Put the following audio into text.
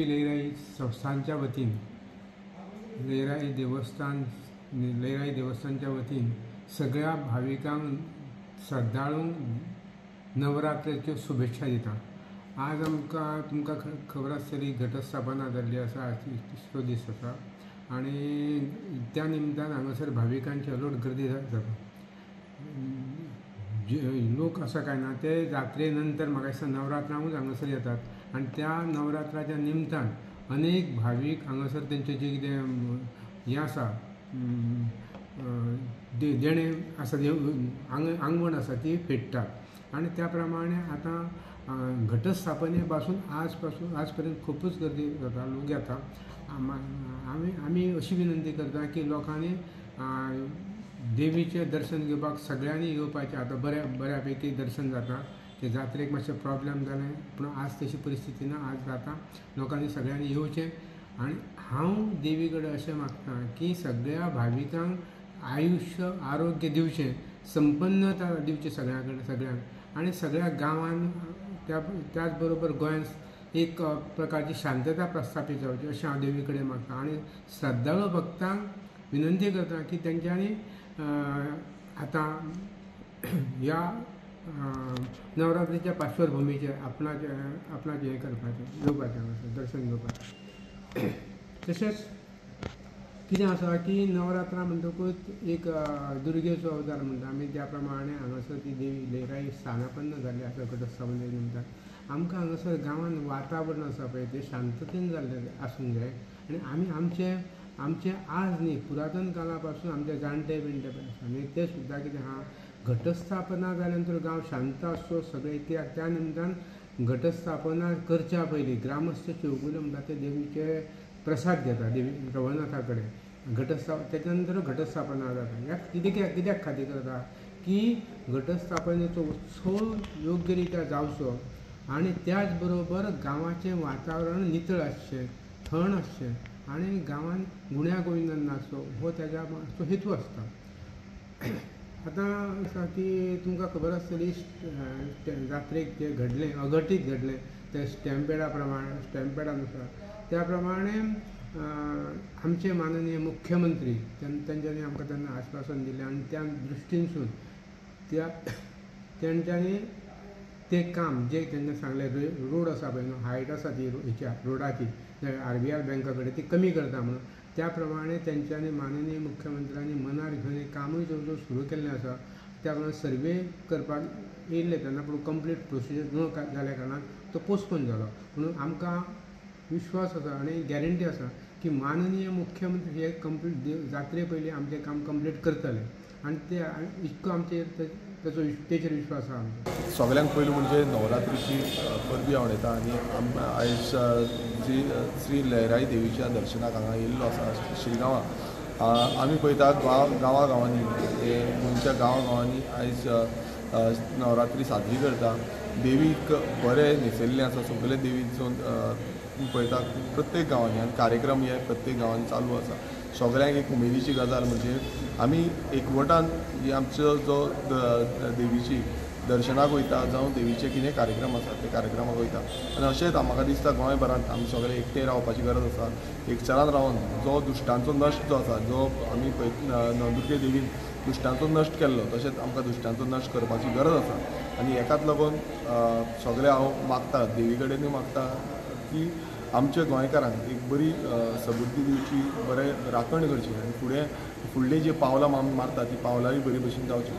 लईराई संस्थांच्या वतीन लईराई देवस्थान लईराई देवस्थानच्या वतीन सगळ्या भाविकांक श्रद्धाळूंक नवरात्रेच्यो शुभेच्छा दिता. आज आमकां तुमकां खबर आसतली घटस्थापना जाल्ली आसा, आज तिसरो दीस आसा आनी त्या निमतान हांगासर भाविकांची अलोट गर्दी जाता. लोक आसा काय ना ते जात्रे नंतर म्हाका दिसता नवरात्रांकूच हांगासर येतात आनी त्या नवरात्राच्या निमतान अनेक भावीक हांगासर तेंचें जें कितें हें आसा देणें आसा, आंगवण आसा ती फेडटात आनी त्या प्रमाणे आतां घटस्थापने पासून आज पर्यंत खुबूच गर्दी जाता, लोक येता. आमी अशी विनंती करता की लोकांनी देवीचें दर्शन घेवपाक सगळ्यांनी येवपाचें. आतां बऱ्या पैकी दर्शन जाता. ते जात्रेक मातशें प्रॉब्लेम जालें पूण आज तशी परिस्थिती ना, आज जाता. लोकांनी सगळ्यांनी येवचें आनी हांव देवी कडेन अशें मागता की सगळ्या भाविकांक आयुश्य आरोग्य दिवचें, संपन्नता दिवची सगळ्यां कडेन सगळ्यांक आनी सगळ्या गांवांत त्याच बरोबर गोंयांत एक प्रकारची शांतता प्रस्थापीत जावची अशें हांव देवी कडेन मागता आनी श्रद्धाळू भक्तांक विनंती करता की तेंच्यांनी आतां ह्या नवरात्रीच्या पार्श्वभुमीचेर आपणाचें हें करपाचें, येवपाचें हांगासर दर्शन घेवपाचें. तशेंच कितें आसा की नवरात्रां म्हणटकूच एक दुर्गेचो अवतार म्हणटा आमी, त्या प्रमाणे हांगासर ती देवी लईराई स्थानापन्न जाल्ली आसा घटस्थापने निमतान. आमकां हांगासर गांवांत वातावरण आसा पळय तें शांततेन जाल्लें आसूंक जाय आनी आमी आमचे आज न्ही पुरातन काळा पासून आमचे जाणटे बिणटे पळय आसा आनी ते सुद्दां कितें आहा घटस्थापना जाल्या नंतर गांव शांत आसचो सगळे कित्याक त्या निमतान घटस्थापना करच्या पयलीं ग्रामस्थ चौगुले म्हणटा ते देवीचे प्रसाद घेता देवी रवळनाथा कडेन तेच्या नंतर घटस्थापना जाता. ह्या कित्याक खातीर करता की घटस्थापनेचो उत्सव योग्य रित्या जावचो आनी त्याच बरोबर गांवाचें वातावरण नितळ आसचें, थंड आसचें आनी गांवांत गुण्या गोविंदान नाचचो हो तेज्या मागचो हेतू आसता. आतां आसा की तुमकां खबर आसतली जात्रेक जें घडलें अघटीत घडलें तें स्टॅम्पेडा प्रमाणे स्टॅम्पेडा नुसार त्या प्रमाणे आमचे माननीय मुख्यमंत्री तेंच्यांनी आमकां तेन्ना आश्वासन दिलें आनी त्या दृश्टीनसून त्या तेंच्यांनी तें काम जें तेंच्यांनी सांगलें रोड आसा पळय न्हू हायट आसा ती हेच्या रोडाची आर बी I बँका कडेन ती कमी करता म्हणून त्या प्रमाणे तेंच्यांनी माननीय मुख्यमंत्र्यांनी मनार घेवन हें कामूय जवळ जवळ सुरू केल्लें आसा. त्या प्रमाणे सर्वे करपाक येयल्ले तेन्ना पूण कंप्लीट प्रोसिजर न जाल्या कारणान तो पोस्टपोन जालो. म्हणून आमकां विश्वास आसा आनी गॅरंटी आसा की माननीय मुख्यमंत्री हे कंप्लीट जात्रे पयलीं आमचें काम कंप्लीट करतले आनी ते इतको आमचेर तेचो तेचेर विश्वास आसा आमचो. सगळ्यांत पयलीं म्हणजे नवरात्रीची परबी हांव येता आनी आयज जी श्री लयराई देवीच्या दर्शनाक हांगा येयल्लो आसा शिरगांवां. आमी पळयतात गांवा गांवांनी गोंयच्या गांवा गांवांनी आयज नवरात्री साजरी करता. देवीक बरें न्हेसयल्लें आसा, सगळे देवीचो पळयता प्रत्येक गांवांनी आनी कार्यक्रम हे प्रत्येक गांवांनी चालू आसा. सगळ्यांक एक उमेदीची गजाल म्हणजे आमी एकवटान ही आमचो जो देवीची दर्शनाक वयता जावं देवीचे कितें कार्यक्रम आसा ते कार्यक्रमाक वयता आनी अशेंच म्हाका दिसता गोंयभरांत आमी सगळे एकठांय रावपाची गरज आसा. एकचारान रावन जो दुश्टांचो नश्ट जो आसा जो आमी पळय नवदुर्गे देवीन दुश्टांचो नश्ट केल्लो तशेंच आमकां दुश्टांचो नश्ट करपाची गरज आसा आनी हेकाच लागून सगळें हांव मागता देवी कडेनूय मागता की आमच्या गोंयकारांक एक बरी सबुद्दी दिवची, बरें राखण करची आनी फुडले जी पावलां आमी मारता ती पावलांय बरी भशेन जावची.